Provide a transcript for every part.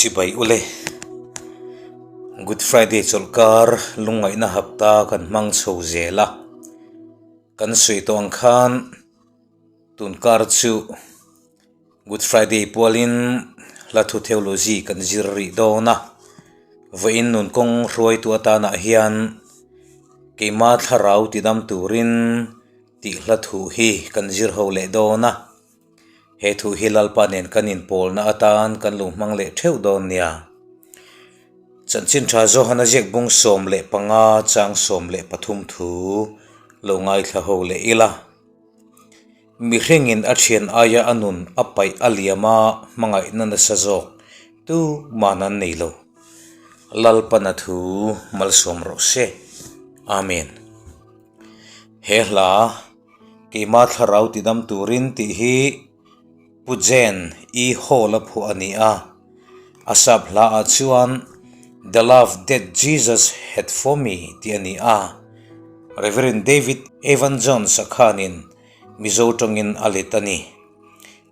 Chibai ule. Good Friday chawlhkar lungngaihna hapta kan hmang chho zel a. Kan sawi tawh ang khan tunkar chu Good Friday pualin hla thu theology kan zir rih dawn a. Vawiin nun kawng hruaitu atanah hian keima thlarau tidam turin tih hla thu hi kan zir ho leh dawn a. He thu hi Lalpa nen kan inpawlna atan kan lo hmang leh theuh dawn nia. Chanchin tha Johana ziak bung 15 chang 13 thu lo ngaithla ho leh ila. Mihringin a thian aia a nun a paih a liam a hmangaihna nasa zawk tu man an nei lo. Lalpana thu malsawm rawh se. Amen. He hla Keima thlarau tidam turin tih hi Pu Jen E Hall a phuah a ni a. A sap hla ah chuan The Love That Jesus Had For Me tih a ni a. Rev. David Evan Jones a khanin Mizo tawngin a let a ni.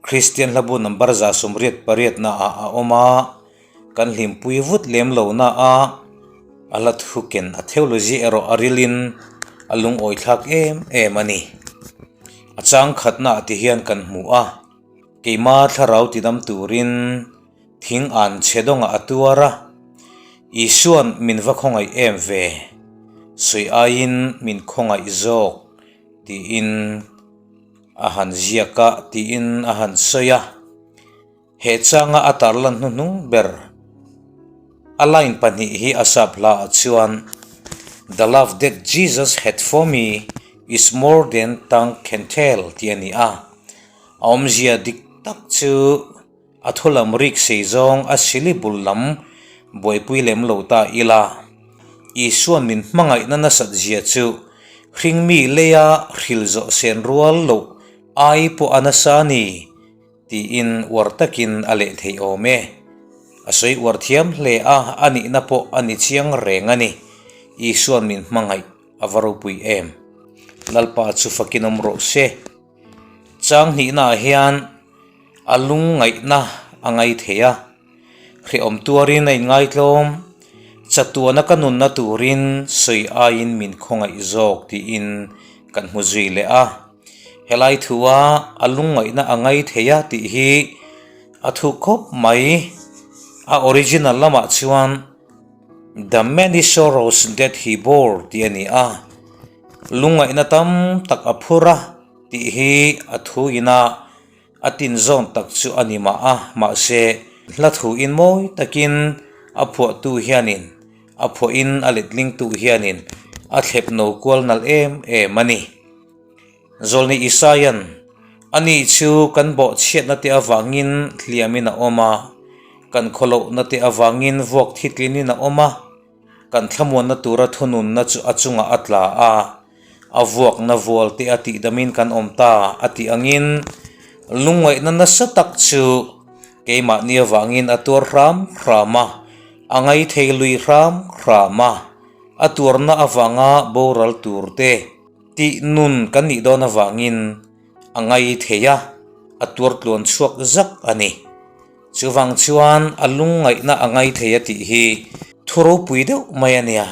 Kristian hlabu number 188 na ah a awm a. Kan hlimpui vut lem lo na a, a hla thuken a theology erawh a rilin a lungawi thlak em em a ni. A chang khatna ah ti hian kan hmu a, keima thlarau tidam turin thing an chhe dawngah a tuar a, Isua'n min va khawngaih em ve, sawi aiin min khawngaih zawk tiin a han ziak a tiin a han sawi a. He changa a tarlan hnuhnung ber a line pahnih hi a sap hla ah chuan The love that Jesus had for me is more than tongue can tell tih a ni a. A awmzia dik tak chu a thu lam rik sei zawng a silibul lam buaipui lem lo ta ila. Isua'n min hmangaihna nasat zia chu hringmi leia hril zawh sen rual loh ai pawh a nasa a ni. Tiin uar takin a leh thei awm e. A sawi uar thiam hle a, a nihna pawh a ni chiang reng a ni. Isua'n min hmangaih a va ropui em. Lalpa chu fakin awm rawh se. Chang hnihnaah hian a lungngaihna a ngai thei a. Hrehawm tuarin a inngaitlawm. Chatuana ka nunna turin sawi aiin min khawngaih zawk tiin kan hmu zui leh a. Helai thua a lungngaihna a ngai thei a tih hi a thu khawp mai. A original lamah chuan The many sorrows that he bore tih a ni a. Lungngaihna tam tak a phur a tih hi a thu ina A tin zawn tak chu a ni mah a, mahse, hla thuin mawi takin a phuahtu hianin, a phuahin a letlingtu hianin a thlep no kual nalh em em a ni. Zawlni Isaia'n, Ani chu kan bawhchhiatna te avangin hliamin a awm a, kan khawlohna te avangin vuak thitlinin a awm a, Kan thlamuanna tura thununna chu a chungah a tla a, a vuakna vual te a tihdamin kan awm ta a tih angin lungngaihna nasa tak chu keimahni avangin a tuar hram hram a, a ngaithei lui hram hram a, a tuarna avanga boral tur te tih nun kan nih dawn avangin a ngaithei a, a tuar tluan chhuak zak a ni. Chuvang chuan a lungngaihna a ngai thei a tih hi thu ropui deuh mai a nia.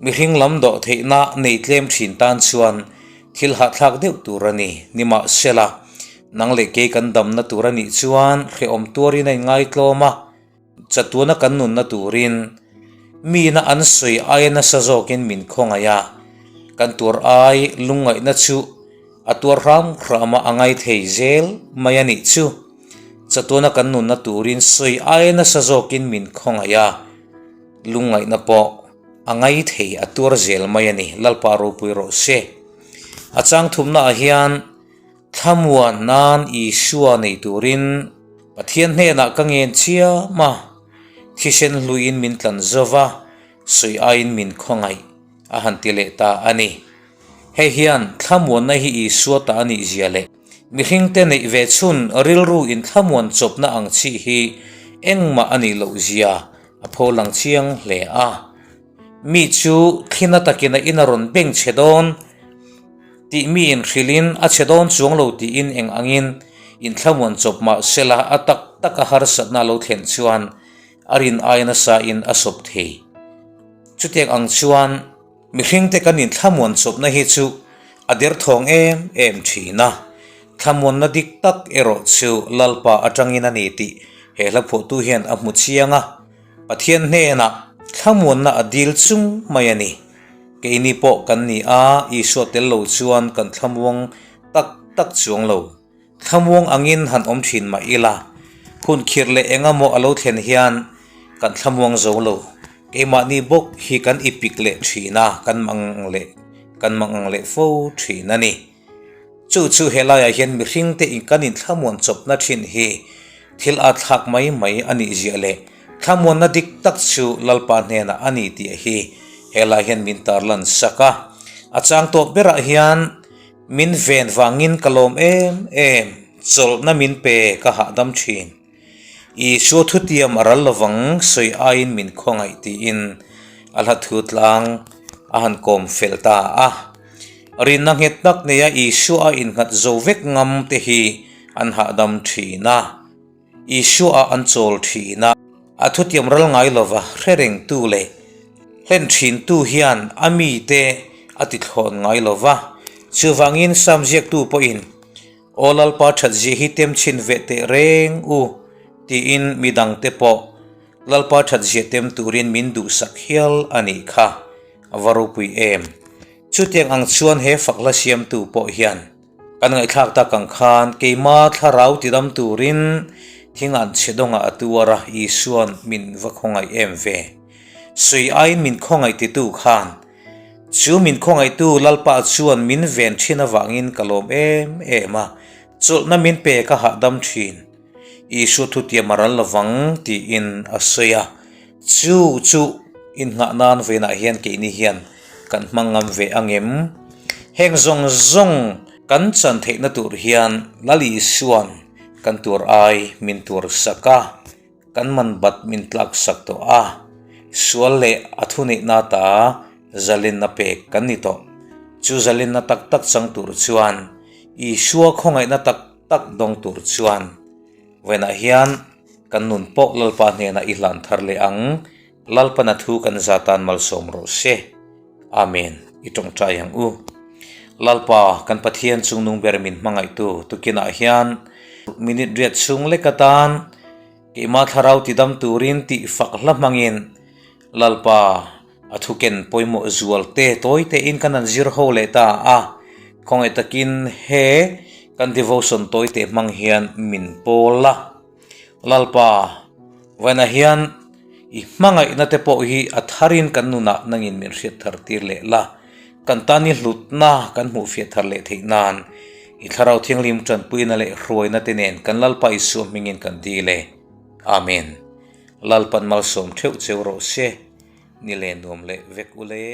Mihring lam dawh theihna nei tlem thin tan chuan thil hahthlak deuh tur a ni. Nimahsela, nang leh kei kan damna tur a nih chuan hrehawm tuarin a inngaitlawm a, chatuana kan nunna turin mina an sawi aia nasa zawkin min khawngaih a, kan tuar ai lungngaihna chu a tuar hram hram a a ngai thei zel mai a nih chu. Chatuana kan nunna turin sawi aia nasa zawkin min khawngaih a, lungngaihna pawh a ngai thei a tuar zel mai a ni, Lalpa ropui rawh se. A chang thumnaah hian thlamuan nan Isua nei turin Pathian hnenah ka ngen chiam a, thisen hluiin min tlan zo va, sawi aiin min khawngaih a han ti leh ta a ni. Hei hian thlamuanna hi Isua ta a nih zia leh mihringte neih ve chhun rilru inthlamuan chawpna ang chih hi engmah a nih loh zia a pho lang chiang hle a. Mi chu thlina takin a in a rawn beng chhe dawn tih mi inhrilhin a chhe dawn chuang lo tiin eng angin inthlamuan chawp mah sela a tak. taka harsatna a lo thlen chuan a rin ai nasa in a sawp thei. Chutiang ang chuan mihringte kan inthlamuan chawpna hi chu a derthawng em em thin a, thlamuanna dik tak erawh chu Lalpa atangin a ni tih he hla phuahtu hian a hmu chiang a, Pathian hnenah thlamuanna a dil chung mai a ni. Keini pawh kan ni a, Isua tel lo chuan kan thlamuang tak tak chuang lo. Thlamuang angin han awm thin mah ila, hun khirh leh engemaw a lo thlen hian kan thlamuang zo lo. Keimahni bawk hi kan i pik leh thin a, kan mang leh kan mang ang leh fo thin a ni. Chu chu helaiah hian mihringte in kan inthlamuan chawpna thin hi thil a thlak mai mai a nih ziah leh thlamuanna dik tak chu Lalpa hnenah a ni tih hi helai hian min tarlan sak a. A chang tawp berah hian Min ven vangin ka lawm em em, chawlhna min pe ka hahdam thin. Isua thutiam a ral lovang sawi aiin min khawngaih tiin a hla thu tlang a han kawm fel ta a. Rinna nghet tak neia Isua a innghat zo vek ngam te hi an hahdam thin a. Isua-a an chawl thin a, a thutiam ral ngai lova hre rengtu leh hlen thintu hian a mite a tithlawn ngai lova. Chuvangin Sam ziaktu pawhin, Aw Lalpa thatzia hi tem chhin ve teh reng u, tiin midangte pawh Lalpa thatzia tem turin min duhsak hial a nih kha. A va ropui em! Chutiang ang chuan he fakhla siamtu pawh hian Kan ngaihthlak tak ang khan keima thlarau tidam turin thingan chhe dawngah a tuar a, Isua'n min va khawngaih em ve. Sui aiin min khawngaih titu khan chu min khawngaihtu Lalpa chuan min ven thin avangin ka lawm em em a, chawlhna min pe ka hahdam thin. Isua thutiam a ral lovang tiin a sawi a, chu chu innghah nan venah hian keini hian kan hmang ngam ve ang em? Heng zawng zawng kan chan theihna tur hian Lal Isua'n kan tur ai min tur sak a, kan man bat min tlak sak tawh a, sual leh a thuneihna ta zalenna pek kan ni tawh. Chu zalenna tak tak chang tur chuan Isua khawngaihna tak tak dawng tur chuan vawiinah hian kan nun pawh Lalpa hnenah i hlan thar leh ang, Lalpana thu kan za tan malsawm rawh se. Amen. I tawngtai ang u. Lalpa, kan Pathian chungnung ber min hmangaihtu tukinah hian minute riat chhung lek atan keimah thlarau tidam turin tih fak hla hmangin Lalpa, a thuken pawimawh zual te tawi tein kan han zir ho leh ta a, khawngaih takin he kan devotion tawi te hmang hian min pawl a. Lalpa, vawiinah hian i hmangaihna te pawh hi a tharin kan nunah nangin min hriat thar tir leh la, kan tan i hlutna kan hmuhfiah thar leh theih nan i Thlarau Thianghlim tanpuina leh hruaina te nen kan Lalpa Isua hmingin kan dil e. Amen. Lalpan malsawm theuh cheu rawh se, ni leh nuam leh vek u le.